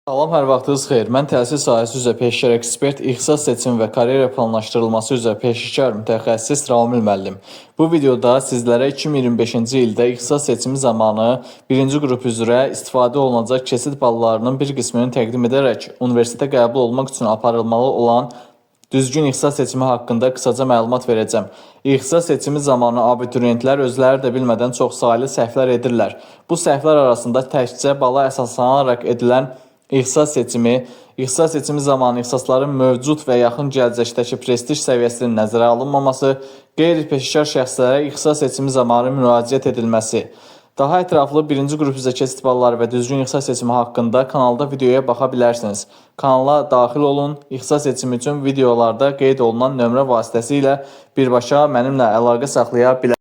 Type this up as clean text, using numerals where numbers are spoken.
Salam, hər vaxtınız xeyir. Mən təhsil sahəsi üzrə peşəkar ekspert, ixtisas seçimi və karyera planlaşdırılması üzrə peşəkar mütəxəssis Ramil müəllim. Bu videoda sizlərə 2025-ci ildə ixtisas seçimi zamanı birinci qrup üzrə istifadə olunacaq keçid ballarının bir qismini təqdim edərək universitetə qəbul olmaq üçün aparılmalı olan düzgün ixtisas seçimi haqqında qısaca məlumat verəcəm. İxtisas seçimi zamanı abituriyentlər özləri də bilmədən çoxsaylı səhvlər edirlər. Bu səhvlər arasında təkcə bala əsaslanaraq edilən ixtisas seçimi, ixtisas seçimi zamanı ixtisasların mövcud və yaxın gələcəkdəki prestij səviyyəsinin nəzərə alınmaması, qeyri-peşəkar şəxslərə ixtisas seçimi zamanı müraciət edilməsi. Daha ətraflı birinci qrup üzrə keçid balları və düzgün ixtisas seçimi haqqında kanalda videoya baxa bilərsiniz. Kanala daxil olun. İxtisas seçimi üçün videolarda qeyd olunan nömrə vasitəsilə birbaşa mənimlə əlaqə saxlaya bilərsiniz.